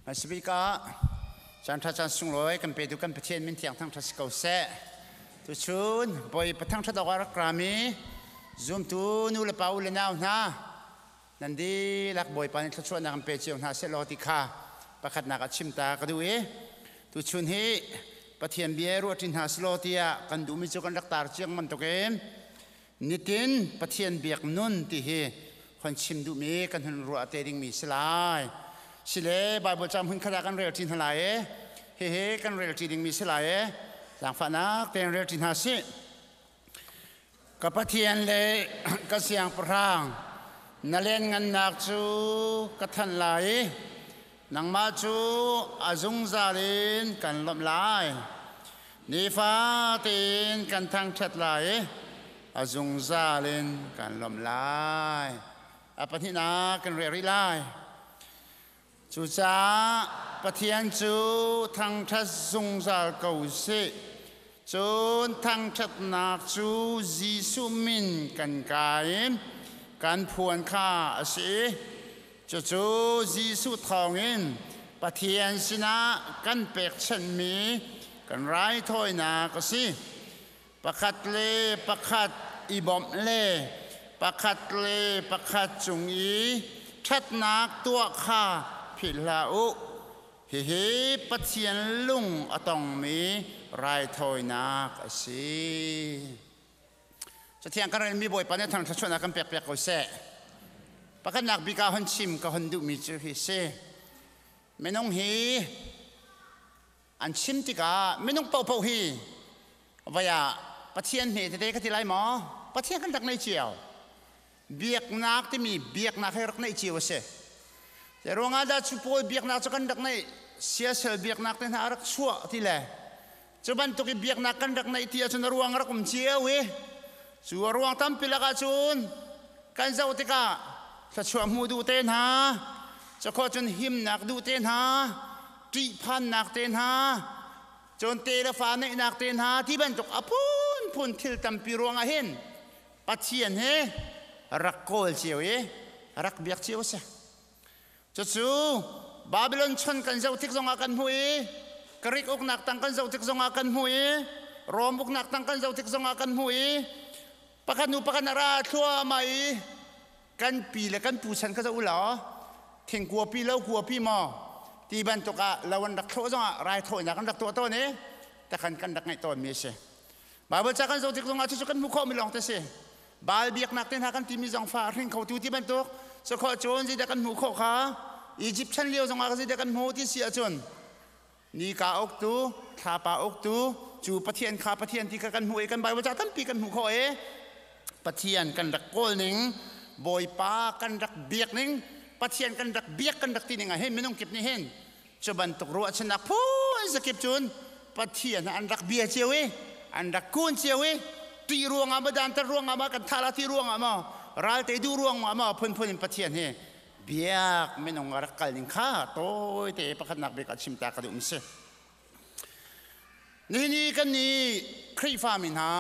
Hmasabik ah caan ṭha caan sunglawi kan petu kan Pathian min thiang thangṭhat si ko seh. Tuchun Bawipa thangṭhat awk ah rak rami zumtu nu le pa u le nau hna nan dihlak Bawipa nih thluachuahnak in pe cio hna seh law ti kha pakhatnak ah chim ta ka duh i tuchun hi Pathian bia ruahṭi hna selaw tiah kan duhmi cu kan rak tar ciang bantukin Nitin Pathian biak nun ti hi hon chim duhmi kan hun ruah te dingmi si lai. Sile Bible cam hun khat ah kan rel ṭi hna lai e. Hihi kan rel ṭi dingmi si lai e. Zaangfahnak tein rel ṭi hna sih. Ka Pathian le ka siangpahrang na lianngannak cu ka thanh lai i nangmah cu a zungzal in kan lawmh lai. Nifa tein kan thangṭhat lai i a zungzal in kan lawmh lai. A pahnihnak kan rel rih lai. Cucaah Pathian cu thangṭhat zungzal ko sih. Cun thangṭhatnak cu Jesuh min kan kai i kan phuan kha a si i cucu Jesuh thawngin Pathian sinah kan pekchanhmi kan raithawinak a si. Pakhat le pakhat i bawmh le pakhat le pakhat cung i ṭhatnak tuah kha philh hlah u. Hihi Pathian lung a tongmi raithawinak a si. Cathiang kan relmi Bawipa nih thang thluachuahnak kan pek piak ko seh. Pakhatnak bik ah hon chim ka hon duhmi cu hi si. Minung hi an chim tikah minung paohpaoh hi vai ah Pathian hme tete ka ti lai maw? Pathian kan rak nei cio. Biaknak timi biaknak he rak neih cio a si. Te ruangah dah cu pawl biaknak cu kan rak neih siasel biaknak te hna a rak chuah ti le cu bantuk i biaknak kan rak neih ti ahcun a ruang a rak um cio i cu a ruang tampi lakah cun kan zoh tikah thluachuah hmuh duh te hna cakhaw cun himnak duh te hna ṭihphannak te hna cun te le fa neihnak te hna ti bantuk a phunphun thil tampi ruangah hin Pathian he rak kawl cio i rak biak cio a si. Cucu Babylon chan kan zoh tik zongah kan hmuh i Greek uknak tang kan zoh tik zongah kan hmuh i Rom uknak tang kan zoh tik zongah kan hmuh i pakhat hnu pakhat a ra thluahmah i kan pi le kan pu chan kha zoh u law thingkua pi lo kua pi maw ti bantuk ah lo an rak thlawh zongah raithawinak an rak tuah tawn i takhan kan rak ngaih tawnmi a si. Bible ca kan zoh tik zongah cucu kan hmuh khawhmi lawng te si. Baal biaknak te hna kan timi zong fa a hring khotu ti bantuk sakhawh cun zeidah kan hmuh khawh kha Egypt chan lio zongah zeidah kan hmu ti si ahcun nika uktu thlapa uktu cu Pathian kha Pathian ti kha kan hmuh i kan Bible ca tampi kan hmuh khawh i Pathian kan rak kawl ning Bawipa kan rak biak ning Pathian kan rak biak kan rak ti ning ah hin minung kip nih hin Cu bantuk ruahchannak phun zakip cun Pathian an rak bia cio i an rak kun cio i ṭih ruangah maw dantat ruangah maw kan thah la ti ruangah maw ralte duh ruangah maw phunphun in Pathian hi biak minung a rak kal ning kha tawite pakhatnak bik ah chim ta ka duh mi si. Nihin i kan nih Khrihfa mi hna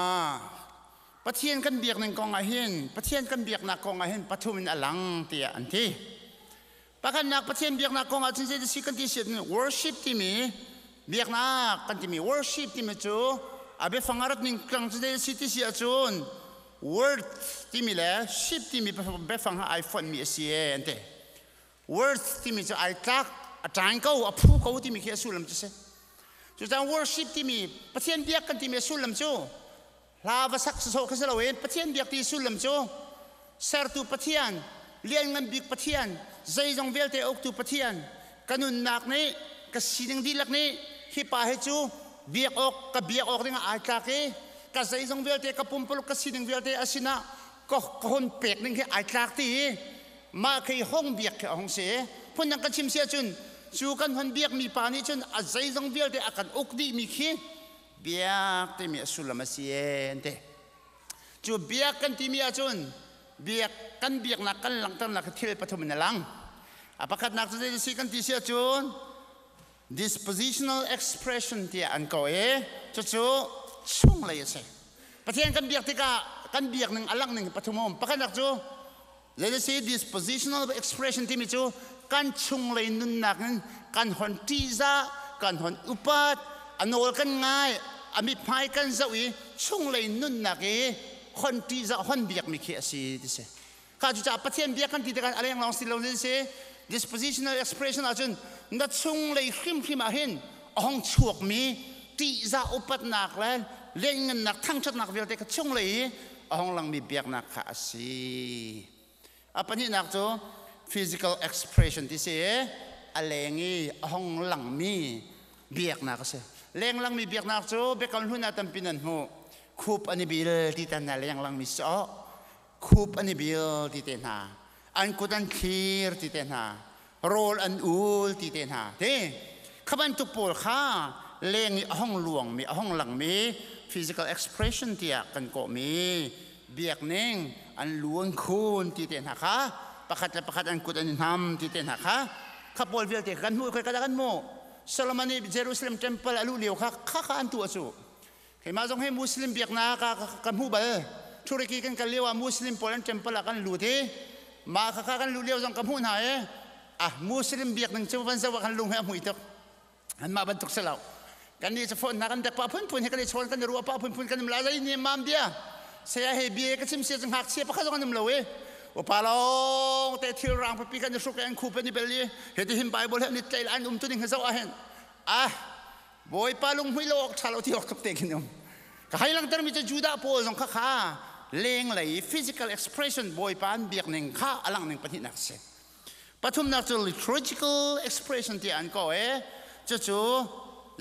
Pathian kan biak ning kong ah hin Pathian kan biaknak kong ah hin pathum in a lang tiah an ti. Pakhatnak Pathian biaknak kong ah cun zei si kan ti si worship timi biaknak kan timi worship timi cu a biafang a rat ning tlang cu zei si ti si ahcun word timi le ship timi biafang ha ai fonhmi a si e an ti. Word timi cu ai tlak a ṭang ko a phu ko timi khi a sullam cu si. Cucaah worship timi Pathian biak kan timi a sullam cu hla va sak sawsawh kha si loin Pathian biak ti sullam cu sertu Pathian lianngan bik Pathian zeizong vialte uktu Pathian ka nunnak nih ka sining dihlak nih hi pa hi cu biak awk ka biak awk dingah ai tlak i ka zeizong vialte ka pumpuluk ka sining vialte a sinah ka ka hon pek ning hi ai tlak ti i mah khi hong biak khi a hong si phundang kan chim si ahcun cu kan hon biakmi pa nih cun a zeizong vialte a kan uk dihmi khi Biak timi a sullam a si ee an ti. Cu biak kan timi ahcun biak kan biaknak kan langhternak hi thil pathum in a lang. A pakhatnak cu zei si kan ti si ahcun dispositional expression tiah an ko i cucu chunglei a si. Pathian kan biak tikah kan biak ning a langh ning pathum a um. Pakhatnak cu zei si dispositional expression timi cu kan chunglei nunnak in kan hon ṭihzah, kan hon upat, a nawl kan ngai, a mithmai kan zoh i chunglei nunnak i hon ṭihzah, hon biakmi khi a si ti si. Kha cucaah Pathian biak kan ti tikah a leng lawng si lo si dispositional expression ahcun na chunglei hrimhrim ah hin a hong chuakmi ṭihzah upatnak le lianngannak thangṭhatnak vialte kha chunglei i a hong langmi biaknak kha a si. A pahnihnak cu physical expression ti si a leng i a hong langmi biaknak a si. Leng langmi biaknak cu biakam hlun ah tampi nan hmuh. Khup an i bil ti tan na leng langmi sawh. Khup an i bil ti te hna. An kut an thlir ti te hna. Rawl an ul ti te hna. Te kha bantuk pawl kha leng i a hong luangmi, a hong langmi physical expression tiah kan kawhmi biakning an lu an khun ti te hna kha pakhat le pakhat an kut an i hnam ti te hna kha kha pawl vialte kan hmuh kai kan hmuh Solomon i Jerusalem temple a luh lio kha kha kha an tuah cu keimah zong hi Muslim biaknak ah ka hmu bal Turkey kan kal lio ah Muslim pawl an temple ah kan lut i mah kha kha kan luh lio zong ka hmuh hna i ah Muslim biakning cu van zoh ah kan lung he a hmui tuk anmah bantuk si lo kan nih cu phone hna kan dek pa phunphun he kan i chawn kan i ruah pa phunphun kan um la zei ni mam bia saya he bia ka chim sia cu ngakchia pakhat zong an um lo i upa lawng te thil rang papi kan i hruk i an khup an i bel i hiti hin bible he an i tlail an um tu ning he zoh ah hin ah bawipa lunghmui lo awk ṭha lo ti awk tuk te khin um ka hai langter mi cu Judah pawl zong kha kha lenglei physical expression bawipa an biak ning kha a lang ning pahnihnak si. Pathumnak cu liturgical expression tiah an kawh i cucu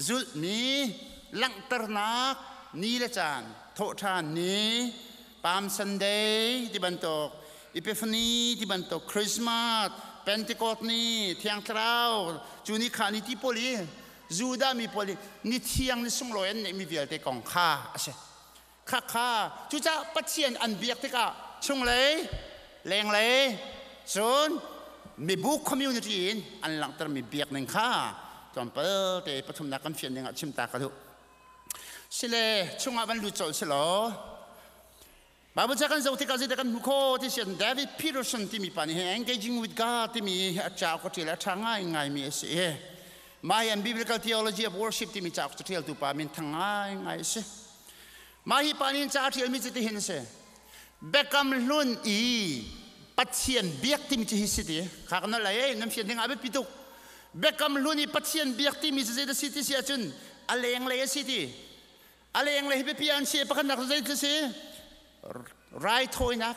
zulhmi langhternak ni le caan thawhṭhan ni, Palm Sunday ti bantuk, Epiphany ti bantuk, Christmas, Pentecost ni, Thiang Thlarau, cu ni kha ni ti pawl i Judah mi pawl i ni thiang ni sunglawi an neihmi vialte kong kha a si. Khakha cucaah Pathian an biak tikah chunglei lenglei cun mibu community in an langhtermi biak ning kha tlawmpal te pathumnak kan fian dingah chim ta ka duh. Sile chungah van lut colh silaw Bible ca kan zoh tikah zeidah kan hmu kho ti sian David Peterson timi pa nih Engaging with God timi a cauk a ṭial a ṭha ngaingaimi a si i mah hi an Biblical Theology of Worship timi cauk caṭialtu pa min thang ngaingai a si. Mah hi pa nih ca a ṭialmi cu tihin a si. Biakam hlun i Pathian biak timi cu hi si ti. Kha kan lai ei nan fian ding ah biapi tuk. Biakam hlun i Pathian biak timi cu zeidah si ti si ahcun a lenglei a si ti. A lenglei hi biapi an si pakhatnak cu zei si? Raithawinak.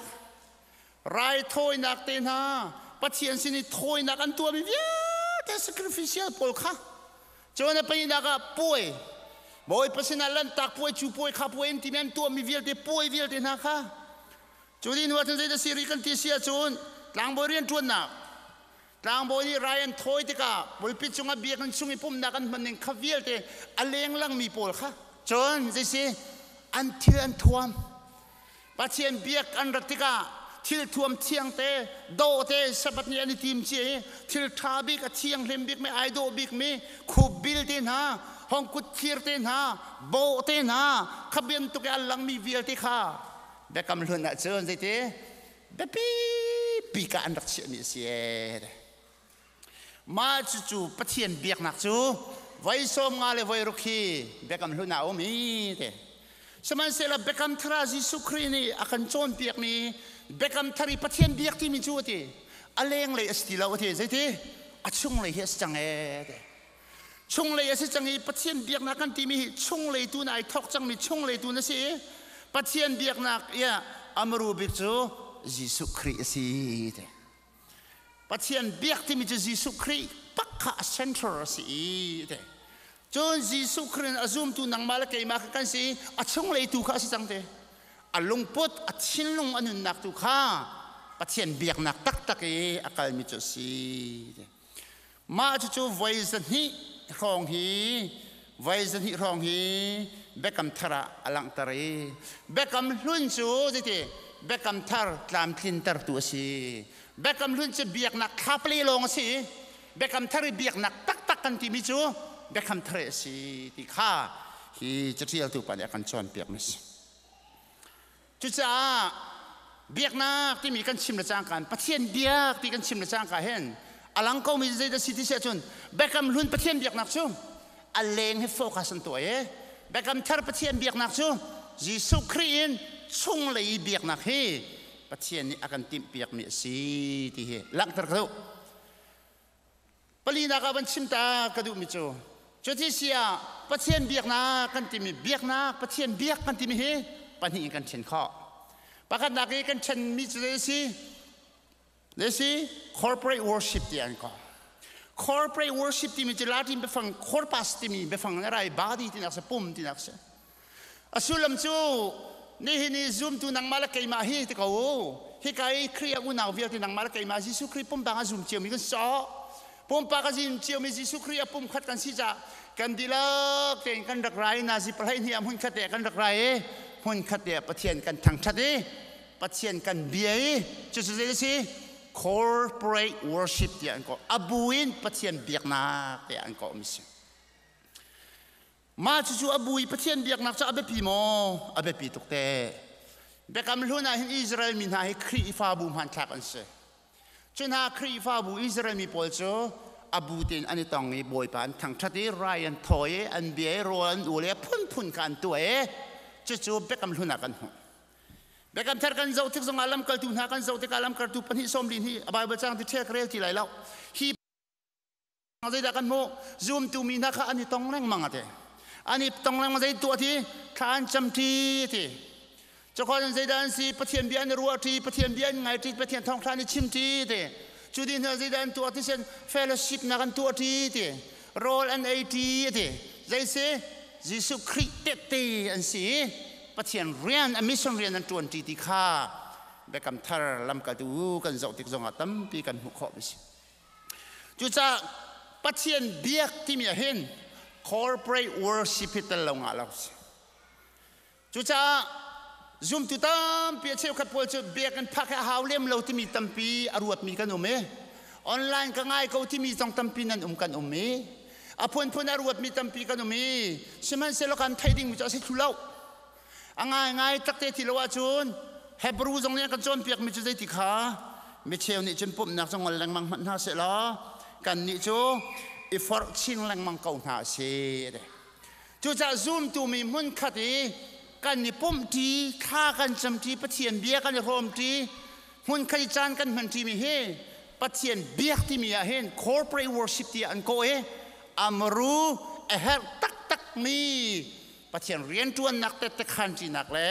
Raithawinak te hna Pathian sin i thawinak an tuahmi vialte sacrificial pawl kha cun a pahnihnak ah puai Bawipa sinah lanhtak puai cu puai kha puai an timi an tuahmi vialte puai vialte hna kha cu ni hnu ah cun zeidah si rih kan ti si ahcun tlangbawi rianṭuannak tlangbawi nih rai an thawi tikah pulpit cungah biakinn chung i pumhnak an hman ning kha vialte a lenglang mi pawl kha cun zeisi an thil an thuam Pathian biak an rat tikah thil thuam thiang te dawh te Sabbath ni an i tim cia i thil ṭha bik a thianghlim bik mi ai dawh bik mi khupbil te hna hongkut thir te hna bawh te hna kha bantuk i a langmi vialte kha biakam hlun ah cun zeiti biapi bik ah an rak chiahmi a si ee. Mah cucu Pathian biaknak cu voi 50 le voi ruk hi biakam hlun ah a um i te. Sihmanhsehlaw biakam thar ah Jesuh Khrih nih a kan cawnpiakmi biakam thar i Pathian biak timi cu a ti. A lenglei a si ti lo a ti. Zeiti? A chunglei hi a si cang ee ti. Chunglei a si cang i Pathian biaknak kan timi hi chunglei tu na ai thawk cangmi chunglei tu na si i Pathian biaknak i amaru bik cu Jesuh Khrih a si ti. Pathian biak timi cu Jesuh Khrih tak kha a center a si i te. Cun Jesuh Khrih a zumtu nangmah le keimah kha kan si i a chunglei tu kha a si cang te. A lungput, a thinlung, a nunnak tu kha Pathian biaknak taktak i a kalmi cu a si. Mah cucu voi 200 hrawng hi voi 200 hrawng hi Biakam Thar ah a langhter i Biakam Hlun cu zeiti Biakam Thar tlamtlintertu a si. Biakam Hlun cu biaknak thlapale lawng a si i Biakam Thar i biaknak taktak kan timi cu Biakam Thar a si ti kha hi caṭialtu pa nih a kan cawnpiakmi a si. Cucaah biaknak timi kan chim le cangka in Pathian biak ti kan chim le cangka hin Alang ko mi zei da si ti sia cun Biakam Hlun Pathian biaknak cu a leng hi focus an tuah i Biakam Thar Pathian biaknak cu Jesuh Khrih in chunglei biaknak hi Pathian nih a kan timhpiakmi a si ti hi langhter ka duh. Palinak ah van chim ta ka duhmi cu cuti si ah Pathian biaknak kan timi biaknak Pathian biak kan timi hi pahnih in kan ṭhen khawh. Pakhatnak i kan ṭhenmi cu zei a si? Zei si? Corporate worship ti an ko. Corporate worship timi cu Latin biafang corpus timi biafang na rai body tinak si pum tinak si. A sullam cu nihin i zumtu nangmah le keimah hi ti ko u. Hika i Khrih a unau vialte nangmah le keimah Jesuh Khrih pumpak a zum ciomi kan sawh. Pumpak a zum ciomi Jesuh Khrih a pumkhat kan si caah kan dihlak tein kan rak ra i nazi pahleih hnih ah hmunkhat te ah kan rak ra i hmunkhat te ah Pathian kan thangṭhat i Pathian kan bia i cucu zei a si? Corporate worship tiah an kawh. A bu in Pathian biaknak tiah an kawhmi si. Mah cucu a bu i Pathian biaknak cu a biapi maw? A biapi tuk te. Biakam Hlun ah hin Israel mi hna hi Khrihfabu hmanthlak an si. Cu hna Khrihfabu Israel mi pawl cu a bu tein an i tong i Bawipa an thangṭhat i rai an thawi i an bia i rawl an ul i a phunphun kha an tuah i cucu Biakam Hlun ah kan hmuh. Biakam Thar kan zoh tik zongah lamkaltu hna kan zoh tikah lamkaltu pahnih sawm li hi a Bible cang ti ṭhial ka rel ti lai lo. Hi Zeidah kan hmuh? Zumtu mi hna kha an i tong lengmang a ti. An i tong lengmang zei tuah ti? Thla an cam ṭi ti. Cukhawn in zeidah an si? Pathian bia an i ruah ṭi, Pathian bia an ngai ṭi, Pathian thawngṭha an i chim ṭi ti. Cu dih hna zeidah an tuah ti sen fellowship nak an tuah ṭi ti. Rawl an ei ṭi ti. Zei si? Jesuh Khrih tehte an si i Pathian rian, a mission rian an ṭuan ṭi ti kha Biakam Thar lamkaltu kan zoh tik zongah tampi kan hmuh khawh mi si. Cucaah Pathian biak timi ah hin corporate worship hi tel lo ngah lo si. Cucaah zumtu tampi a cheukhat pawl cu biakinn phak hi a hau lem lo timi tampi a ruatmi kan um i online ka ngai ko timi zong tampi nan um kan um i a phunphun a ruatmi tampi kan um i sihmanhsehlaw kan theih dingmi cu a si thlu lo. A ngaingai takte ti lo ahcun Hebrew zong nih an kan cawnpiakmi cu zeiti kha micheu nih cun pumhnak cu ngol lengmang hmanh hna sehlaw kannih cu i forh chin lengmang ko hna a si. Cucaah zumtu mi hmunkhat i kan i pumhṭi, thla kan camṭi, Pathian bia kan i hrawmṭi, hmunkhat i caan kan hmanṭi mi hi Pathian biak timi ah hin corporate worship tiah an kawh i amru a herh taktakmi Pathian rianṭuannak tette khanṭinak le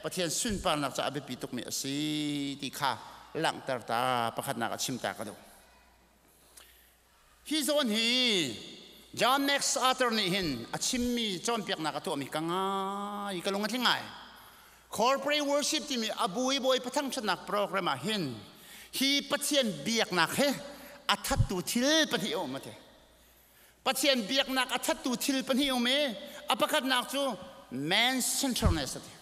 Pathian sunparnak caah biapi tukmi a si ti kha langhter ta pakhatnak a chim ta ka duh. Hi zawn hi John MacArthur nih hin a chimmi cawnpiaknak a tuahmi ka ngai ka lung a tling ngai. Corporate worship timi a bu i bawi pathangṭhatnak program ah hin hi Pathian biaknak hi a thattu thil pahnih a um a ti. Pathian biaknak a thattu thil pahnih um i a pakhatnak cu man centeredness a ti.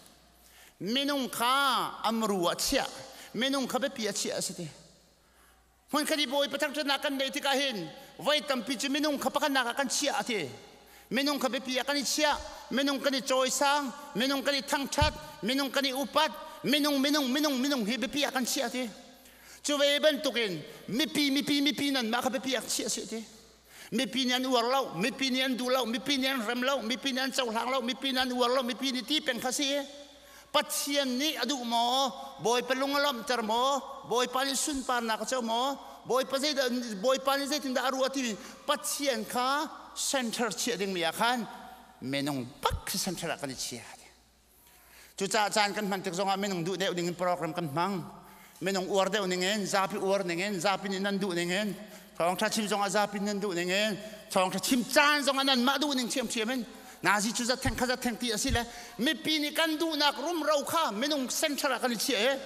Minung kha amru ah chiah, minung kha biapi ah chiah a si ti. Hmunkhat i bawi pathangṭhatnak kan neih tikah hin voi tampi cu minung kha pakhatnak ah kan chiah a ti. Minung kha biapi ah kan i chiah, minung kan i cawisang, minung kan i thangṭhat, minung kan i upat, minung minung minung minung hi biapi ah kan chiah a ti. Cu ve bantukin mipi mipi mipi nanmah kha biapi ah chiah seh ti. Mipi nih an uar lo, mipi nih an duh lo, mipi nih an rem lo, mipi nih an cohlang lo, mipi nih an uar lo, mipi nih ti peng kha si. Pathian nih a duh maw? Bawipa lung a lawmhter maw? Bawipa nih sunparnak a co maw? Bawipa zeidah Bawipa nih zeitindah a ruah timi Pathian kha center chiah dingmi ah khan minung bak khi center ah kan i chia. Cucaah caan kan hman tik zongah minung duh deuh dingin program kan hmang. Minung uar deuh ningin, zapi uar ningin, zapi nih nan duh ningin, thawngṭha chim zongah zapi nan duh ningin, thawngṭha chim caan zongah nanmah duh ning ṭhiamṭhiam in nazi cu zat theng kha zat theng ti a si le mipi nih kan duhnak rumro kha minung center ah kan i chiah i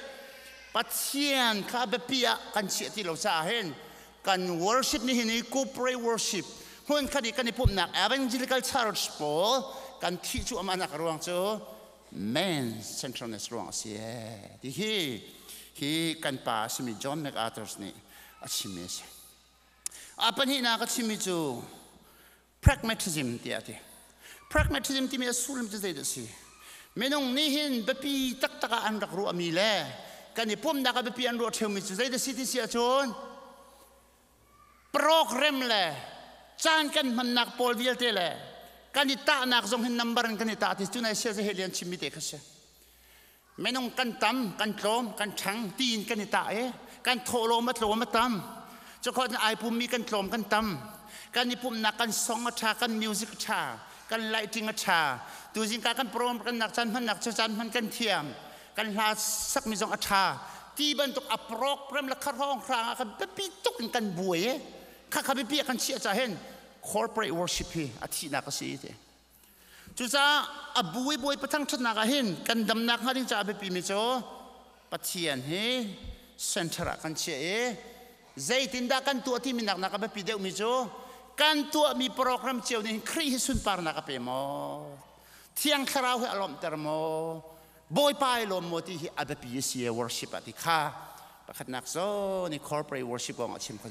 Pathian kha biapi ah kan chiah ti lo caah hin kan worship ni hin i corporate worship hmun khat i kan i pumhnak evangelical church pawl kan thih cu amanak ruang cu man centralness ruang a si e ti hi hi kan pa a simi John MacArthur nih a chimmi a si. A pahnihnak a chimmi cu pragmatism tiah a ti. Pragmatism timi a sullam cu zeidah a si? Minung nih hin biapi taktak ah an rak ruahmi le kan i pumhnak ah biapi an ruah ṭheumi cu zeidah si ti si ahcun Program le caan kan hmannak pawl vialte le kan i tahnak zong hin number in kan i tah ti cu nai sia he lian chimmi te kha si. Minung kan tam, kan tlawm, kan ṭhang tiin kan i tah i kan thawhlawm a tlawm a tam. Cukhawt ai pummi kan tlawm kan tam. Kan i pumhnak kan song a ṭha, kan music a ṭha, kan lighting a ṭha. Tuzingka kan program kan nak caan hmannak cu caan hman kan thiam. Kan hla sakmi zong a ṭha. Ti bantuk a program le kha hrawng hrang ah kan biapi tuk in kan buai i kha kha biapi ah kan chiah ca hin corporate worship hi a thihnak a si ti. Cucaah a bu i Bawipa thangṭhatnak ah hin kan damnak hnga ding caah biapi mi cu Pathian hi center ah kan chiah i zeitindah kan tuah timi nak nak a biapi deuhmi cu kan tuahmi program cio nih hin Khrih hi sunparnak a pe maw? Thiang Thlarau hi a lawmhter maw? Bawipa i lawm maw ti hi a biapi a si e worship ah ti kha pakhatnak zawn i corporate worship kong a chim kho.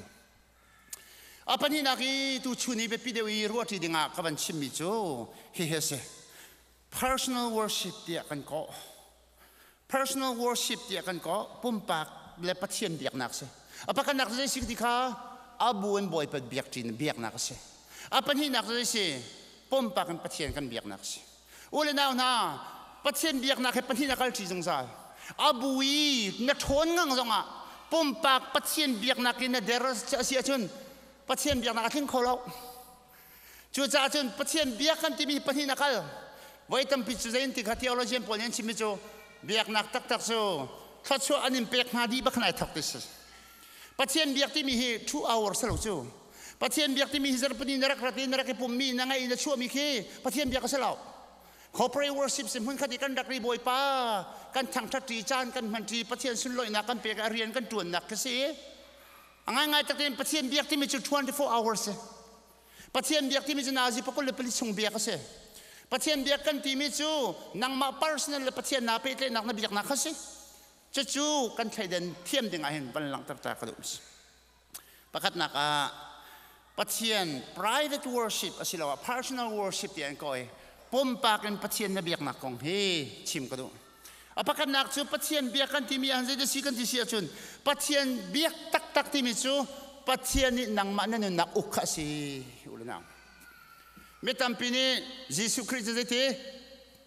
A pahnihnak i tuchun i biapi deuh i ruahṭi dingah ka van chimmi cu hihi a si. Personal worship tiah kan kawh. Personal worship tiah kan kawh. Pumpak le Pathian biaknak si. A pakhatnak cu zei si ti kha a bu in Bawipa biakṭin biaknak a si. A pahnihnak cu zei si? Pumpak in Pathian kan biaknak a si. U le nau hna, Pathian biaknak he pahnih a kalṭi zungzal. A bu i na ṭhawn ngang zongah pumpak Pathian biaknak in na der a si ahcun Pathian biaknak a tling kho lo. Cucaah cun Pathian biak kan timi pahnih na kal. Voi tampi cu zein ti kha theologian pawl nih an chimmi cu biaknak taktak cu thluachuah an in pek hna dih bak khan ai thawk ti si. Pathian biak timi hi 2 hours lo cu. Pathian biak timi hi zarhpini na rak rat i na rak i pummi na ngeih na chuahmi khi Pathian biak a si lo. Corporate worship si hmun khat i kan rak ri Bawipa kan thangṭhat ṭi caan kan hman ṭi Pathian sunlawihnak kan pek a rian kan ṭuannak khi si. A ngaingai tak tein Pathian biak timi cu 24 hours si. Pathian biak timi cu nazi pakul le pali chung biak a si. Pathian biak kan timi cu nangmah personal le Pathian naa pehtlaihnak na biaknak kha si. Cucu kan thleidan thiam ding ah hin van langhter ta ka duh. Pakhatnak ah Pathian private worship asiloah personal worship ti an koi pumpak in Pathian na biaknak kong hi chim ka duh. A pakhatnak cu Pathian biak kan timi ah zei si kan ti si ahcun Pathian biak taktak timi cu Pathian nih nangmah na nunnak uk kha a si u le nau. Mi tampi nih Jesuh Khrih cu zeiti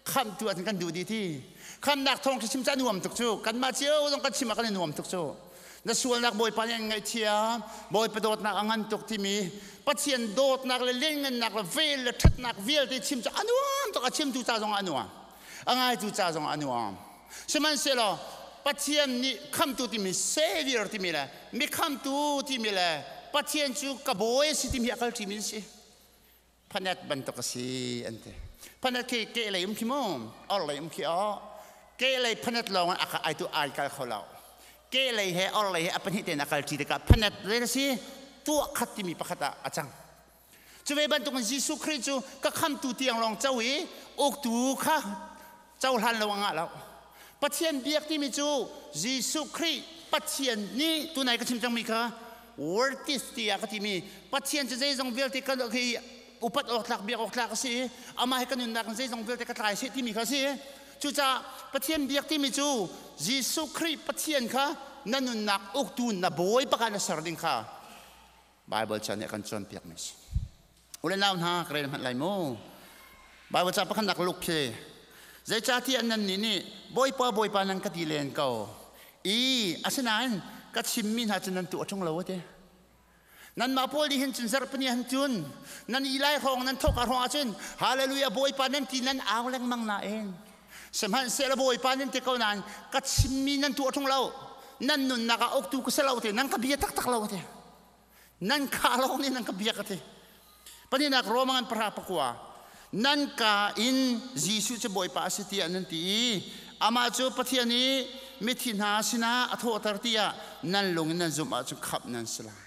khamhtu ah kan duh dih ti khamnak thawng chim cu a nuam tuk cu kanmah cio zong kan chim ah kan i nuam tuk cu na sualnak Bawipa nih an ngaihthiam, Bawipa dawtnak a ngan tuk timi Pathian dawtnak le lianngannak le vel le ṭhatnak vialte chim cu a nuam tuk. A chimtu ca zong ah a nuam, a ngaitu ca zong ah a nuam. Sihmanhsehlaw Pathian nih khamtu timi savior timi le mi khamtu timi le Pathian cu ka bawi a si timi a kal ṭimi an si. Phanet bantuk a si an ti. Phanet khi ke lei um khi mu, or lei um khi aw. Ke lei phanet lawng ah ai tu ai kal kho lo. Ke lei he or lei he a pahnih tein a kal ṭi tikah phanet zei si tuah khat timi pakhat ah a cang. Cu ve bantuk in Jesuh Khrih cu ka khamtu tiang lawng co i uktu kha cohlan lo a ngah lo. Pathian biak timi cu Jesuh Khrih Pathian nih tunai ka chim cangmi kha worthy tiah ka timi Pathian cu zeizong vialte kan hi upat awk tlak biak awk tlak a si i amah he kan nunnak in zeizong vialte ka tlai seh timi kha a si. Cucaah Pathian biak timi cu Jesuh Khrih Pathian kha na nunnak uktu na bawi pakhat na ser ding kha Bible ca nih a kan cawnpiakmi a si. U le nau hna, ka rel hmanh lai mu. Bible ca pakhatnak Luke khi zeicahtiah nannih nih Bawipa, Bawipa nan ka ti len ko i asinain ka chimmi hna cu nan tuah ṭung lo a ti. Nanmah pawl nih hin cun zarhpini han cun nan i lai hrawng nan thawk hrawng ahcun Hallelujah, Bawipa nan ti nan au lengmang nain sihmanhsehlaw Bawipa nan ti ko nain ka chimmi nan tuah ṭung lo, nan nunnak ah uktu ka si lo te, nan ka bia taktak lo te, nan kha lawng nih nan ka biak a ti. Pahnihnak Roma ngan 10:9, nan ka in Jesuh cu Bawipa a si tiah nan ti i amah cu Pathian i mithi hna sinah a thawhter tiah nan lung in nan zumh ahcun khamh nan si lai.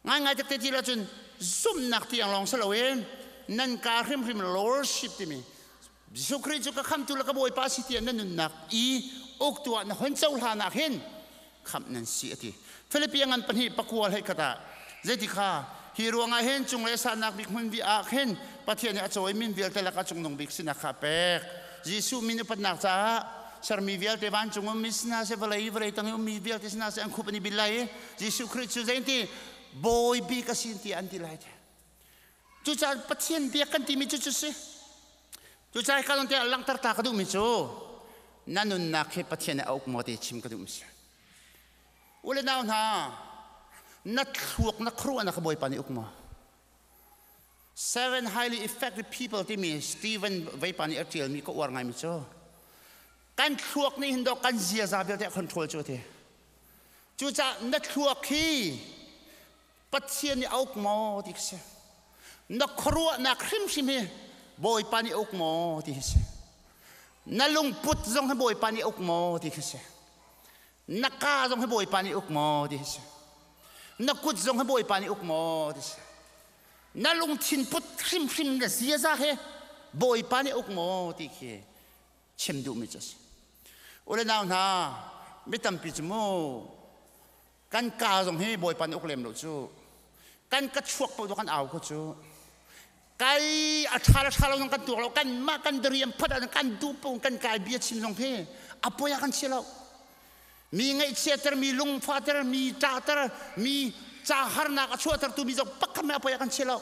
Ngaingai takte ti lo cun zumhnak tiang lawng si loin nan ka hrimhrim lordship timi Jesuh Khrih cu ka khamtu le ka Bawipa si tiah na nunnak i uktu ah na hon cohlan ah khin khamh nan si a ti. Philippi ngan 2:9 hei khat ah zeiti kha hi ruangah hin cung le sannak bik hmun bi ah khin Pathian nih a cawi min vialte lakah cungnung bik sinak kha pek. Jesuh min upatnak caah sermi vialte vancung ummi sina se vawlei vawlei tang i ummi vialte sina se an khup an i bil lai i Jesuh Khrih cu zeinti Bawi bik a si tiah an ti lai. Cucaah Pathian biak kan timi cu cu si. Cucaah ka lung langhter ta ka duhmi cu na nunnak hi Pathian nih a uk maw ti chim ka duhmi si. U le nau hna, na thluak na khuaruahnak kha Bawipa nih uk maw? Seven highly effective people timi Stephen Veipa nih a ṭialmi ka uar ngaimi cu kan thluak nih hin dawh kan ziaza vialte a control cu ti. Cucaah na thluak hi Pathian nih a uk maw ti khi si. Na khuaruahnak hrimhrim hi Bawipa nih a uk maw ti khi si. Na lungput zong hi Bawipa nih a uk maw ti khi si. Na ka zong hi Bawipa nih uk maw ti khi si. Na kut zong hi Bawipa nih uk maw ti si. Na lungthin put hrimhrim na ziaza he Bawipa nih uk maw ti khi chim duhmi cu a si. U le nau hna, mi tampi cu mu kan ka zong hi Bawipa nih uk lem lo cu. Kan ka chuak paoh kan au ko cu. Kai a ṭha le ṭha lo zong kan tuak lo. Kan mah kan dariam phot ah kan duh paoh kan kai bia chim zong hi a poi ah kan si lo. Mi ngaihchiater, mi lungfahter, mi ṭahter, mi ca harnak a chuahtertu mi zong pakhat hmanh a poi ah kan si lo.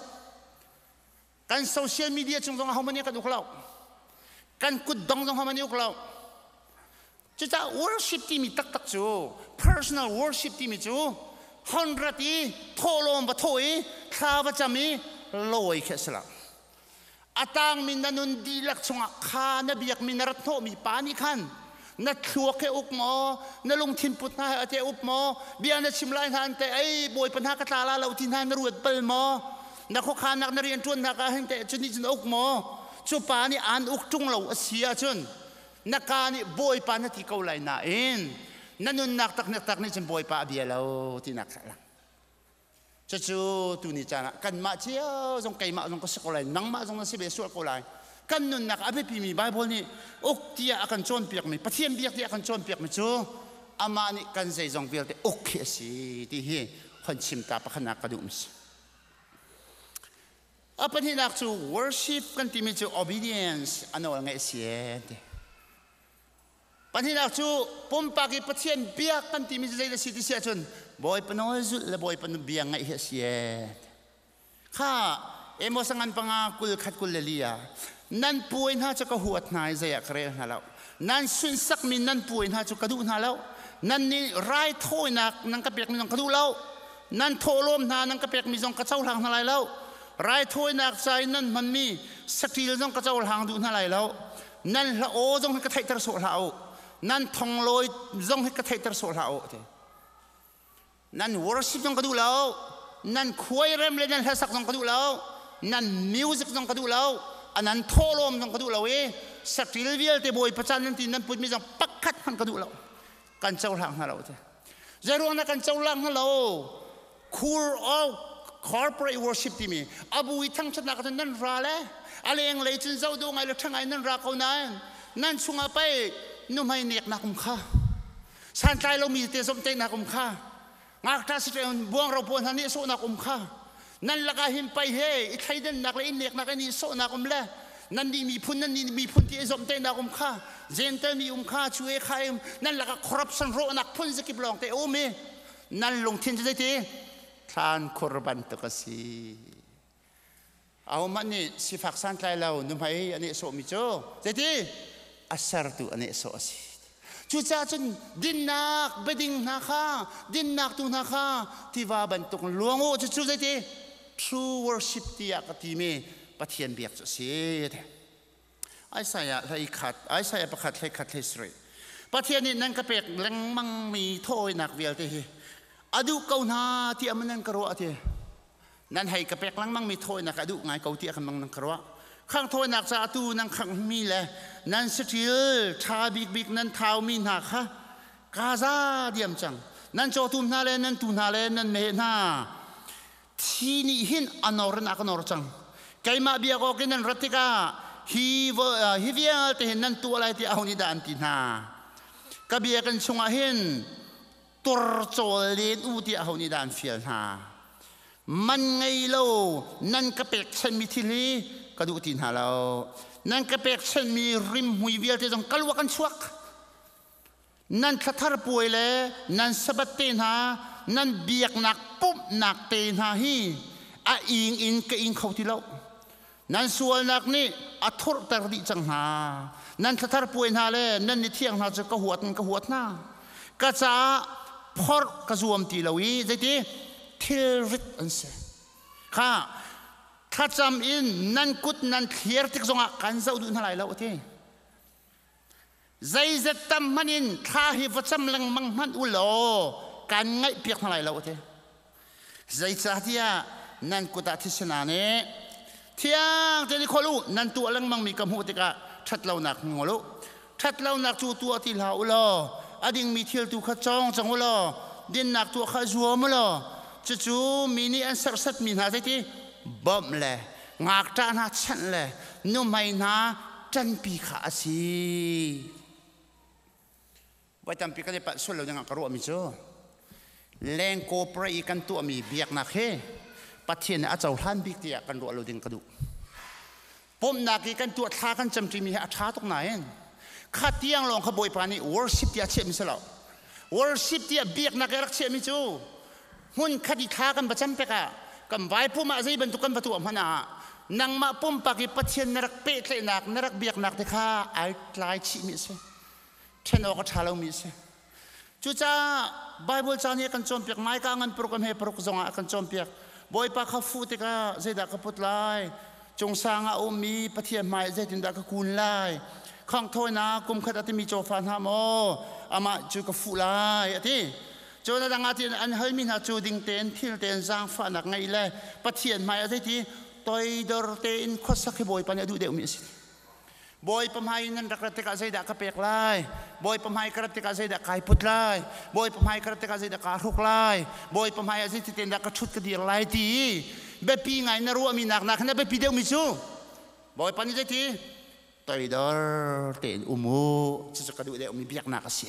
Kan social media chung zong ahohmanh nih kan uk lo. Kan kutdong zong ahohmanh nih uk lo. Cucaah worship timi taktak cu, personal worship timi cu honrat i thawhlawm va thawh i thla va cam i lawi khi a si lo. A tangmi na nun dihlak chungah kha na biakmi na rat hnawhmi pa nih khan na thluak he uk maw, na lungthin put hna he a te up maw, bia na chim lai hna an te ei Bawipa hna ka tla la lo ti hna na ruat bal maw, na khuakhannak na rianṭuannak ah hin teh cu nih cun uk maw, cu pa nih aan uk ṭung lo a si ahcun na ka nih Bawipa na ti ko lai nain na nunnak tak tak nih cun Bawipa a bia lo tinak kha a lang. Cucu tuni caan ah kanmah cio zong, keimah zong ka si ko lai, nangmah zong na si ve sual ko lai. Kan nunnak a biapimi Baibal nih uk tiah a kan cawnpiakmi, Pathian biak tiah a kan cawnpiakmi cu amah nih kan zeizong vialte uk hi a si ti hi hon chim ta pakhatnak ka duh si. A pahnihnak cu worship kan timi cu obedience, a nawl ngaih si ti. Pahnihnak cu pumpak i Pathian biak kan timi cu zei a si ti si ahcun Bawipa nawl zulh le Bawipa bia ngaih hi a si ee. Kha Amos ngan 5 21 24 ah nan puai hna cu ka huat hna i zei ah ka rel hna lo. Nan sunhsakmi nan puai hna cu ka duh hna lo. Nan nih raithawinak nan ka pekmi zong ka duh lo. Nan thawhlawm hna nan ka pekmi zong ka cohlang hna lai lo. Raithawinak ca in nan hmanmi saṭil zong ka cohlang duh hna lai lo. Nan hla aw zong hi ka theihter sawh hlah u, nan thonglawi zong hi ka theihter sawh hlah u ti. Nan worship zong ka duh lo, nan khuairem le nan hlasak zong ka duh lo, nan music zong ka duh lo, nan thawhlawm zong ka duh lo i saṭil vialte Bawipa caan nan ti nan putmi zong pakhat hmanh ka duh lo, kan cohlang hna lo ti. Zeiruang dah kan cohlang hna lo? Khur or corporate worship timi abu i thangṭhatnak ahcun nan ra le a lenglei cun zoh duh ngai le ṭha ngai nan ra ko nain nan chungah pei nuhmei neknak um kha, santlai lomi te zomhtaihnak um kha, ngakṭah si buangro pawl hna nih sawhnak um kha, nan lakah hin pei he i thleidannak le i neknak in i sawhnak um le nan nih miphun, nan nih miphun ti i zomhtaihnak um kha, Gentile mi um kha, cu e kha nan lakah corruption, rawhnak phun zakip lawng te um i nan lungthin cu zeiti thlan khur bantuk a si. Ahohmanh nih sifak santlai lo nuhmei a nehsawhmi cu zeiti a sertu a nehsawh a si. Cucaah cun dinnak biading hna kha, dinnak tu hna kha tiva bantuk luang u. Cucu zeiti true worship tiah ka timi Pathian biak cu a si. Isaiah 11, Isaiah 1 11 17. Pathian nih nan ka pek lengmangmi thawinak vialte hi a duh ko hna tiah maw nan ka ruah ti? Nan hei ka pek lengmangmi thawinak a duh ngai ko tiah kan mang nan ka ruah. Khang thawinak caah tu nan khanghmi le nan saṭil ṭha bikbik nan thaumi hna kha ka za diam cang. Nan cawtum hna le nan tuu hna le nan meheh hna thi nih hin a nor in a ka nor cang. Keimah biak awk in nan rat tikah hi hi vialte hin nan tuah lai tiah aho nih dah an ti hna? Ka biakinn chungah hin tur cawl len u tiah aho nih dah an fial hna? Man ngei lo nan ka pekchanmi thil hi ka duh ti hna lo. Nan ka pekchanmi rimhmui vialte zong ka luak an chuak. Nan thlathar puai le nan Sabbath te hna, Nan biaknak pumhnak te hna hi a ing in ka ing kho ti lo. Nan sualnak nih a thurter dih cang hna. Nan thlathar puai hna le nan ni thiang hna cu ka huat in ka huat hna. Ka caah phorh ka zuam ti lo i zeiti thilrit an si. Kha thlacam in nan kut nan thlir tik zongah kan zoh duh hna lai lo, a ti. Zeizat tam hmanh in thla hi va cam lengmang hmanh u law kan ngaihpiak hna lai lo, a ti. Zeicahtiah nan kut ah thisen aa nih. Thiang tein i kholh u. Nan tuah lengmangmi ka hmuh tikah ṭhatlonak ngol u. Ṭhatlonak cu tuah ti hlah u law a dingmi thil tu kha cawng cang u law dinnak tuah kha zuam u law cucu mi nih an serhsatmi hna zeiti bawmh le ngakṭah hna chanh le nuhmei hna ṭanpi kha a si. Voi tampi kan i palh sual lo dingah ka ruahmi cu lengkaw pray i kan tuahmi biaknak hi Pathian nih a cohlan bik tiah kan ruah lo ding ka duh. Pumhnak i kan tuah thla kan camṭimi hi a ṭha tuk nain kha tiang lawng kha Bawipa nih worship tiah a chiahmi si lo. Worship tiah biaknak i a rak chiahmi cu hmun khat i thla kan va cam pek ah kan vai pum ah zei bantuk kan va tuah hmanh ah nangmah pumpak i Pathian na rak pehtlaihnak na rak biaknak te kha ai tlai chihmi a si. Ṭhen awk a ṭha lomi a si. Cucaah Baibal ca nih a kan cawnpiak Maika ngan paruk a hme paruk zongah a kan cawnpiak. Bawipa kha fuh tikah zeidah ka put lai? Cungsang ah a ummi Pathian hmai zeitindah ka kun lai? Khanghthawinak kum khat a timi cawfa hna maw amah cu ka fuh lai a ti. Cun a dang ah tiin an halmi hna cu ding tein thil tein zaangfahnak ngeih le Pathian hmai ah zeiti toidor tein khuasak hi Bawipa nih a duh deuhmi a si. Bawipa hmai in nan rak rat tikah zeidah ka pek lai? Bawipa hmai ka rat tikah zeidah kai put lai? Bawipa hmai ka rat tikah zeidah kaa hruk lai? Bawipa hmai ah zeitin dah ka ṭhut ka dir lai ti biapi ngai na ruahmi nak nak hin a biapi deuhmi cu Bawipa nih zeiti toidor tein um u cucu ka duh deuhmi biaknak a si.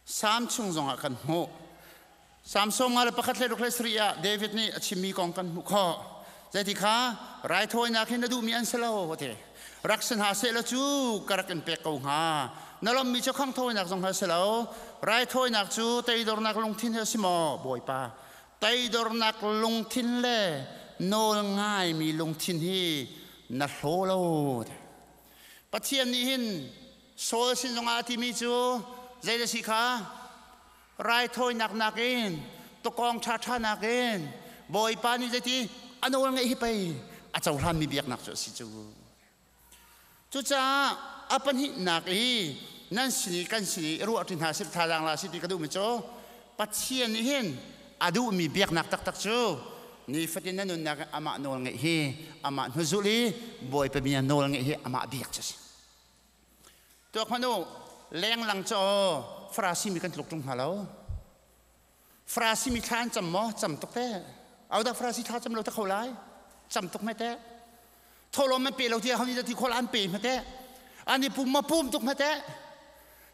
Salm chung zongah kan hmuh. Salm 51 le ruk le sarih ah David nih a chimmi kong kan hmuh khawh. Zeiti kha raithawinak hi na duhmi an si lo ti. Rak si hna seh law cu ka rak in pek ko hnga. Na lawmmi cu khangthawinak zong ha si lo. Raithawinak cu teidornak lungthin hi a si maw, Bawipa? Teidornak lungthin le nawl ngaimi lungthin hi na hlaw lo. Pathian nih hin Saul sin zongah a timi cu zei na si kha raithawinak nakin tukawng ṭhaṭha nakin Bawipa nih zeiti a nawl ngeih hi pei a cohlanmi biaknak cu a si cu. Cucaah a pahnihnak i nan sin i kan sin i ruah ṭi hna sih thazaang la si ti ka duhmi cu Pathian nih hin a duhmi biaknak taktak cu nifatin na nunnak amah nawl ngeih hi amah hnuzulh i Bawipa bia nawl ngeih hi amah biak cu a si. Tuak hmanh u, lenglang cu Farasi mi kan tluk ṭung hnga lo. Farasi mi thla an cam maw? Cam tuk te. Ahodah Farasi thla cam lo te kho lai? Cam tuk hme te. Thawhlawm an pe lo tiah ho nih dah ti khawl an pe hme te. An i pum ma pum tuk hme te.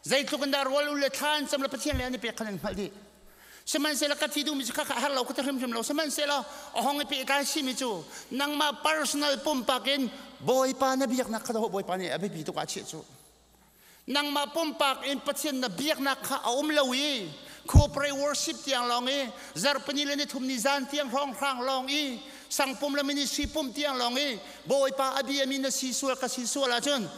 Zeitluk in dah rual u le thla an cam le Pathian le an i pek khan an hngalh dih. Sihmanhsehlaw ka thi duhmi cu kha har lo ka ti hrimhrim lo. Sihmanhsehlaw a hong i pehtlai simi cu nangmah personal pumpak in Bawipa na biaknak kha dah Bawipa nih a biapi tuk ah chiah cu. Nangmah pumpak in Pathian na biaknak kha a um lo i corporate worship tiang lawng i zarhpini le nithum ni zan tiang hrawnghrang lawng i sangpum le ministry pum tiang lawng i Bawipa a biami na si sual ka si sual ahcun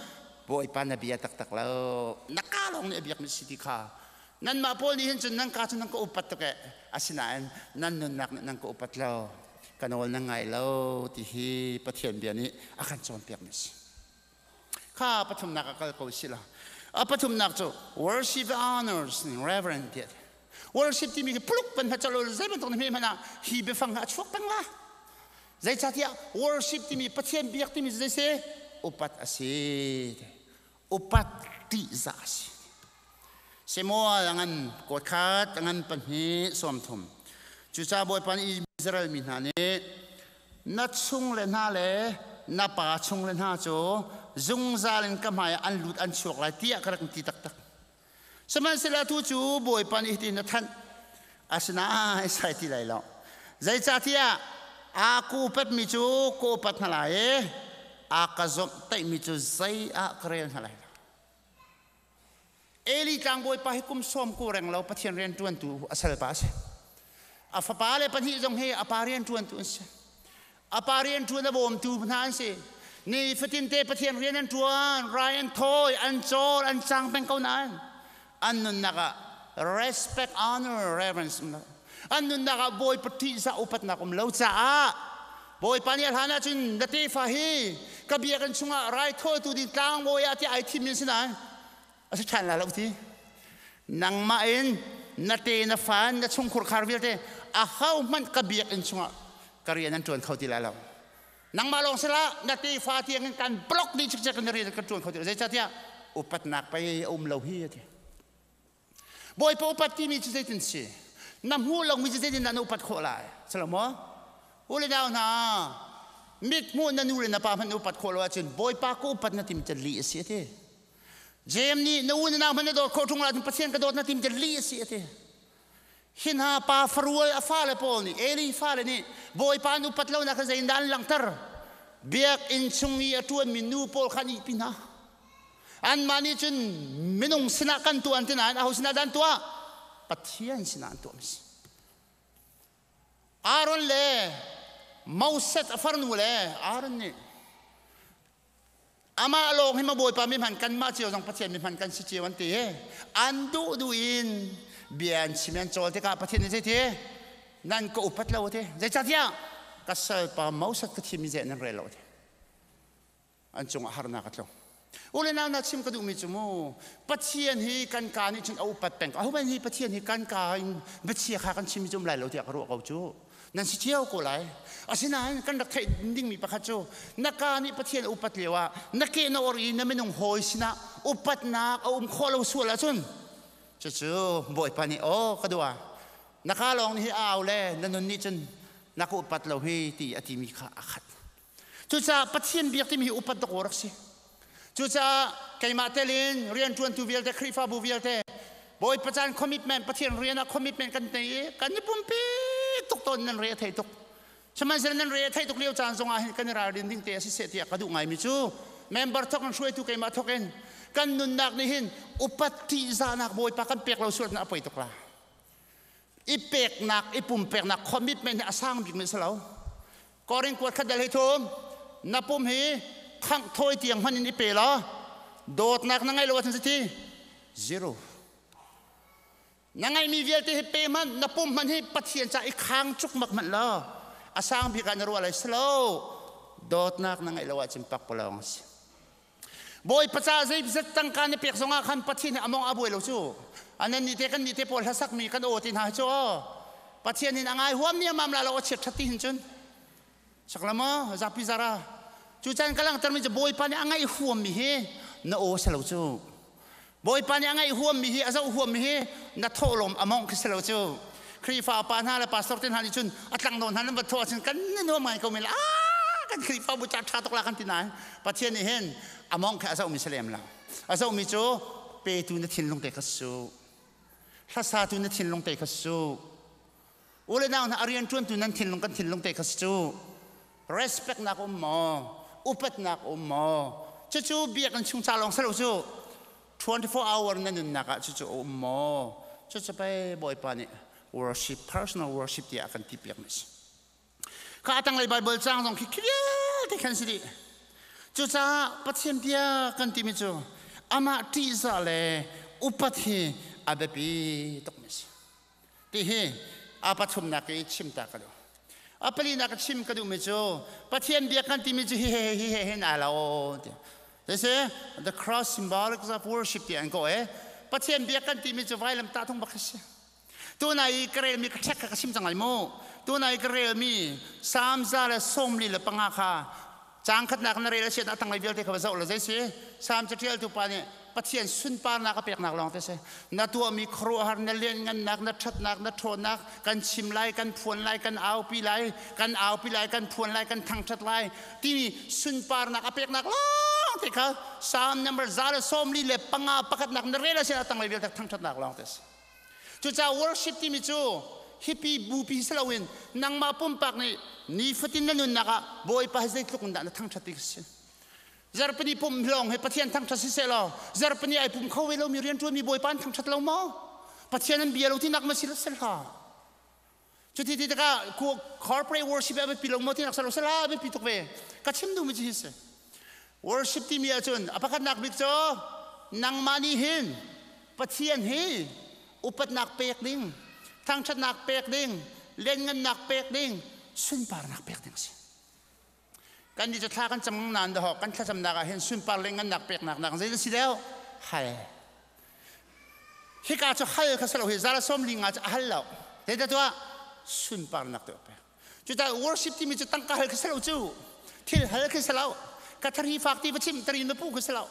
Bawipa na bia taktak lo na ka lawng nih a biakmi si ti kha Nanmah pawl nih hin cun nan ka cu nan ka upat tuk eh. Asinain nan nunnak nih nan ka upat lo. Ka nawl nan ngai lo ti hi Pathian bia nih a kan cawnpiakmi a si. Kha pathumnak ah kal ko si la. A pathumnak cu worship honors reverend tiah. Worship timi khi puluk pan hna chalo zei bantuk na hme hmanh ah hi biafang ha a chuak peng la. Zeicahtiah worship timi Pathian biak timi zei si upat a si. Upat ṭihzah a si. Samuel a ngan kawtkhat, a ngan pahnih 30. Cucaah Bawipa nih Israel mi hna nih na chung le hna le na pa chung le hna cu zungzal in ka hmai ah an lut an chuak lai tiah ka rak ti taktak. Sihmanhsehlaw atu cu Bawipa nih hitin a thanh. Asinain sai ti lai lo. Zeicahtiah aa ku upatmi cu ka upat hna lai i a ka zomhtaihmi cu zei ah ka rel hna lai lo. Eli tlangbawi pa hi kum sawm ku reng lo Pathian rian ṭuantu a salpa a si. A fapa le pahnih zong hi a pa rian ṭuantu an si. A pa rian ṭuan a bawmtu hna an si. Ni fatin te Pathian rian an ṭuan, rai an thawi, an cawl, an cang peng ko nain an nunnak ah respect, honor, reverence um lo. An nunnak ah Bawipa ṭihzah upatnak um lo caah Bawipa nih a hlan ahcun na tefa hi ka biakinn chungah raithawitu ding tlangbawi ah tiah ai thimmi an si nain a si ṭhan lai lo ti. Nangmah in na te na fa na chungkhur khar vialte aho hmanh ka biakinn chungah ka rian an ṭuan kho ti lai lo. Nangmah lawng sila na tefa tiang in kan block dih cikcek in rian kan ṭuan kho ti lo. Zeicahtiah upatnak pei a um lo hi a ti. Bawipa upat timi cu zeitin si? Na hmuh lomi cu zeitin dah na upat khawh lai? Si lo maw? U le nau hna, mit hmuh na nu le na pa hmanh na upat khawh lo ahcun Bawipa ka upat na tim cu lih a si a ti. Jeim nih na u na nau hmanh na dawt khawh ṭung lo ahcun Pathian ka dawt na tim cu lih a si a ti. Hi hna pa farual a fale pawl nih Eli fale nih Bawipa an upat lonak kha zeitindah an langhter? Biakinn chung i a ṭuanmi nu pawl kha an ihpi hna. Anmah nih cun minung sinah kan tuah an ti nain aho sinah dah an tuah? Pathian sinah an tuahmi si. Aaron le Moses a farnu le Aaron nih amah lawng hi ma Bawipa mi hman kanmah cio zong Pathian mi hman kan si cio an ti. An duh duh in bia an chim an cawl tikah Pathian nih zeiti nan ka upat lo ti. Zeicahtiah ka salpa Moses ka thim i zei nan rel lo ti. An cungah harnak a tlung. U le nau na chim ka duhmi cu mu Pathian hi kan ka nih cun a upat peng ko. Ahohmanh hi Pathian hi kan ka in biachia kha kan chim cu um lai lo tiah ka ruah ko cu. Nan si cio ko lai. Asinain kan rak theih dingmi pakhat cu na ka nih Pathian a upat lio ah na ke na or i na minung hawi sinah upatnak a um khawh lo sual ahcun cucu Bawipa nih aw ka dua na ka lawng nih hi a au le na nun nih cun na ka upat lo hi ti a timi kha a khat. Cucaah Pathian biak timi hi upat dawk rak si. Cucaah keimah telin rianṭuantu vialte, Khrihfabu vialte, Bawipa caan commitment, Pathian rian ah commitment kan nei i kan i pumpi tuk tawn nan re a thei tuk. Sihmanhsehlaw nan re a theih tuk lio caan zongah hin kan i ralrin ding te a si seh tiah ka duh ngaimi cu member thawk in hruaitu keimah thawk in kan nunnak nih hin upat ṭihzahnak Bawipa kan pek lo sual a poi tuk la. I peknak, i pumpeknak commitment hi a sang bikmi a si lo. Korin kuat khat dal hei thum na pum hi khangh thawi tiang hman in i pe law dawtnak na ngeih lo ahcun ti zero na ngeihmi vialte hi pe hmanh na pum hmanh hi Pathian ca i khang cukmak hmanh law a sang bik ah na ruah lai si lo dawtnak na ngeih lo ahcun pakpalawng a si Bawipa ca zeizat tangka na pek zongah khan Pathian hi a mong a buai lo cu. Anan nih te kan nih te pawl hlasak mi kan aw ti hna cu aw. Pathian in a ngai huam ni amam la lo a chiat that ti hin cun. Saklamo zapi zara. Cu caan ka langter mi cu Bawipa nih a ngaih huam mi hi na aw si lo cu. Bawipa nih a ngaih huam mi hi a zoh huam mi hi na thawhlawm a mong khi si lo cu. Khrihfa pa hna le pastor te hna nih cun a tlang nawn hna nan va thawh ahcun kan ni nuam ngai ko men la kan Khrihfabu ca ṭha tuk la kan ti nain Pathian nih hin a mong khi a zohmi si lem lo. A zohmi cu petu na thinlung te kha su. Hlasatu na thinlung te kha su. U le nau hna a rian ṭuantu nan thinlung kan thinlung te kha si cu. Respect nak um maw? Upatnak um maw? Cucu biakinn chung ca lawng si lo cu. 24 hour na nunnak ah cucu a um maw? Cucu pei Bawipa nih worship, personal worship tiah a kan ti piak mi si. Kha a tanglei Bible caang zong khi khi vialte khan si dih. Cucaah Pathian bia kan timi cu amah ṭihzah le upat hi a biapi tuk mi si. Ti hi a pathumnak i chim ta ka duh. A palinak ka chim ka duhmi cu Pathian bia kan timi cu hi he hi he hin aa lo ti. They say the cross symbolic of worship ti an ko e. Pathian bia kan timi cu vailam tahtung bak si. Tuna i ka relmi ka check ka chim cang lai mu. Tuna i ka relmi Psalm 145 kha Caang khatnak na rel a si a tanglei vialte kha va zoh law zei si Salm caṭialtu pa nih Pathian sunparnak a peknak lawng te si. Na tuahmi khuaruahhar na lianngannak na ṭhatnak na ṭhawnnak kan chim lai kan phuan lai kan aupi lai kan aupi lai kan phuan lai kan thangṭhat lai timi sunparnak a peknak lawng te kha Psalm number 145 pakhatnak na rel a si a tanglei vialte thangṭhatnak lawng te si. Cucaah worship timi cu hipi bupi si loin nangmah pumpak nih nifatin na nunnak ah Bawipa hi zeitluk in dah na thangṭhat ti kha si. Zarhpini pumh lawng hi Pathian thangṭhat siseh law zarhpini ai pum kho ve lomi rianṭuanmi Bawipa an thangṭhat lo maw? Pathian an bia lo tinak ma si hlah. Cuti ti tikah corporate worship a biapi lo maw tinak si lo sala a biapi tuk ve. Ka chim duhmi cu hi si. Worship timi ahcun a pakhatnak bik cu nangmah nih hin Pathian hi upatnak pek ding, thangṭhatnak pek ding, lianngannak pek ding, sunparnak pek ding a si. Kan nih cu thla kan cam nain dahawk kan thlacamnak ah hin sunpar le ngannak peknak nak zei si deuh hal. Hika cu hal kha si lo hi zara sawm li nga cu a hal lo. Zeicah tuah sunparnak tu pek. Cucaah worship timi cu tangka hal kha si lo cu thil hal khi si lo. Ka thari fak ti va chim tari na pu khi si lo.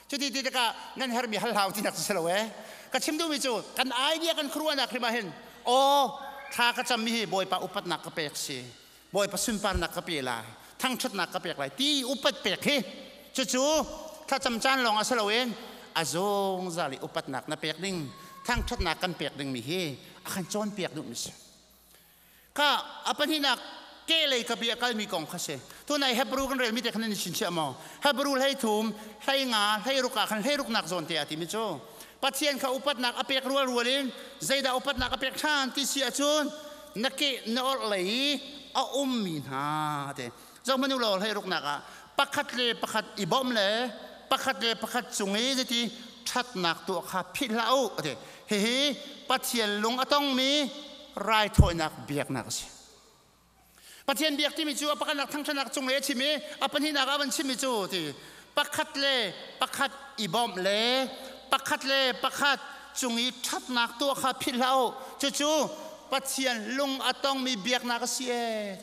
Cuti ti tikah nan hermi hal hau tinak cu si lo ee. Ka chim duhmi cu kan idea kan khuaruahnak hrim ah hin aw thla ka cammi hi Bawipa upatnak ka pek si. Bawipa sunparnak ka pe lai thangṭhatnak ka pek lai ti upat pek hi cucu thlacam caan lawng ah si loin a zungzal i upatnak na pek ding thangṭhatnak kan pek dingmi hi a kan cawnpiak duhmi si kha a pahnihnak kehlei ka bia kalmi kong kha si tunai Hebrew kan relmi te khan nan chinchiah maw Hebrew 13 15 16 ah khan hleiruknak zawn te ah timi cu Pathian kha upatnak a pek rual rual in zeidah upatnak a pek ṭhan ti si ahcun na ke na orh lei i a ummi hna te zohmanu law hleiruknak ah pakhat le pakhat i bawmh le pakhat le pakhat cung i zeiti ṭhatnak tuah kha philh hlah u ati hihi Pathian lung a tongmi raithawinak biaknak a si. Pathian biak timi cu a pakhatnak thangṭhatnak cung i a chim i a pahnihnak ah a van chimmi cu ti pakhat le pakhat i bawmh le pakhat le pakhat cung i ṭhatnak tuah kha philh hlah u. Cucu Pathian lung a tongmi biaknak a si ee.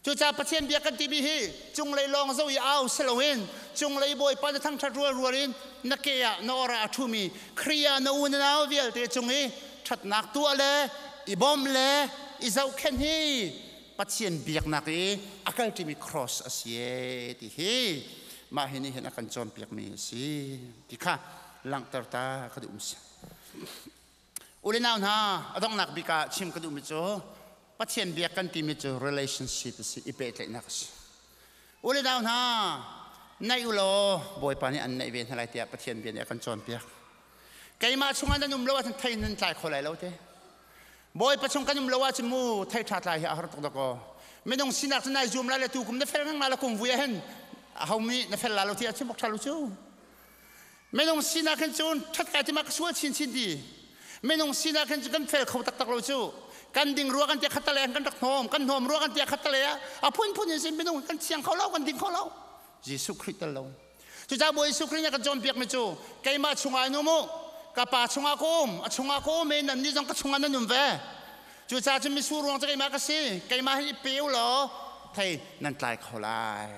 Cucaah Pathian biak kan timi hi cunglei lawng zoh i au si loin cunglei Bawipa na thangṭhat rual rual in na ke ah na or ah a ṭhumi Khrih ah na u na nau vialte cung i ṭhatnak tuah le i bawmh le i zohkhenh hi Pathian biaknak i a kalṭimi cross a si e ti hi mah hi nih hin a kan cawnpiakmi a si ti kha langhter ta ka duh si. U le nau hna, a donghnak bik ah chim ka duhmi cu Pathian biak kan timi cu relationship a si, i pehtlaihnak a si. U le nau hna, naih u law Bawipa nih an naih ve hna lai tiah Pathian bia nih a kan cawnpiak. Keimah chungah nan um lo ahcun thei nan tlai kho lai lo te. Bawipa chung kan um lo ahcun mu thei ṭha tlai hi a har tuk dakaw. Minung sinak cu nai zuam lai le tu kum na fel ngang la kum vui ahhin aho mi na fel la lo ti a chim bak ṭha lo cu. Minung sinak hin cun ṭhat kai ti ma ka sual chinchin ti. Minung sinak hin cu kan fel kho taktak lo cu. Kan ding rua kan tia khat tale kan rak hnom, kan hnom rua kan tia khat tale a phunphun in sin minung kan thiang kho lo, kan ding kho lo. Jesuh Khrih tel lo. Cucaah Bawi Jesuh Khrih nih a kan cawnpiakmi cu keimah chungah in um u, ka Pa chungah ka um, a chungah ka um i nannih zong ka chungah nan um ve. Cucaah cun mitsur ruang cu keimah ka si, keimah hi i pe u law thei nan tlai kho lai.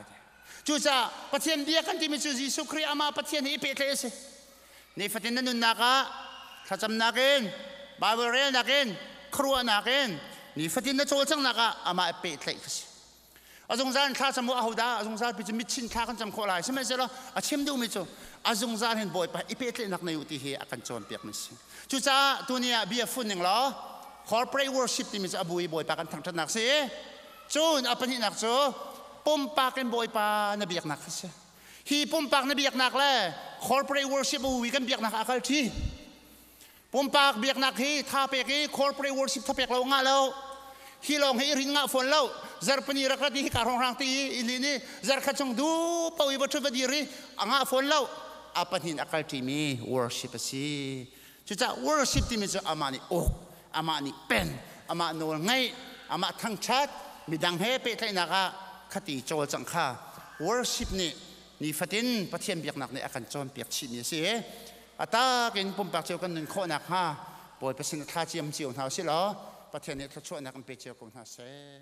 Cucaah Pathian bia kan timi cu Jesuh Khrih amah Pathian he i pehtlaih a si. Nifatin na nunnak ah thlacamnak in, Bible relnak in, khuaruahnak in, nifatin na cawlcanghnak ah amah i pehtlaih kha si. A zungzal in thla cam u ahodah a zungzal pi cu mitchin thla kan cam khawh lai sihmanhsehlaw a chim duhmi cu a zungzal hin Bawipa i pehtlaihnak nei u ti hi a kan cawnpiak mi si. Cucaah tuni ah bia fun ning law corporate worship timi cu a bu i Bawipa kan thangṭhatnak si. Cun a pahnihnak cu pumpak in Bawipa na biaknak kha si. Hi pumpak na biaknak le corporate worship u i kan biaknak ah a kal ṭi. Pumpak biaknak hi tha pek i corporate worship tha pek lo ngah lo. Hi lawng hi i rin ngah fawn lo. Zarhpini rak rat i hika hrawnghrang ti i lin i zarkhat chung du po i va ṭhut va dir i a ngah fawn lo. A pahnih a kal ṭimi worship a si. Cucaah worship timi cu amah nih uk, amah nih pen, amah nawl ngaih, amah thangṭhat, midang he pehtlaihnak ah khati cawlcangh kha worship nih nifatin Pathian biaknak nih a kan cawnpiak chihmi a si. A tak in pumpak cio kan nun khawh nakhnga Bawipa sin thla ciam cio hna usih law Pathian nih thluachuahnak in pe cio ko hna seh.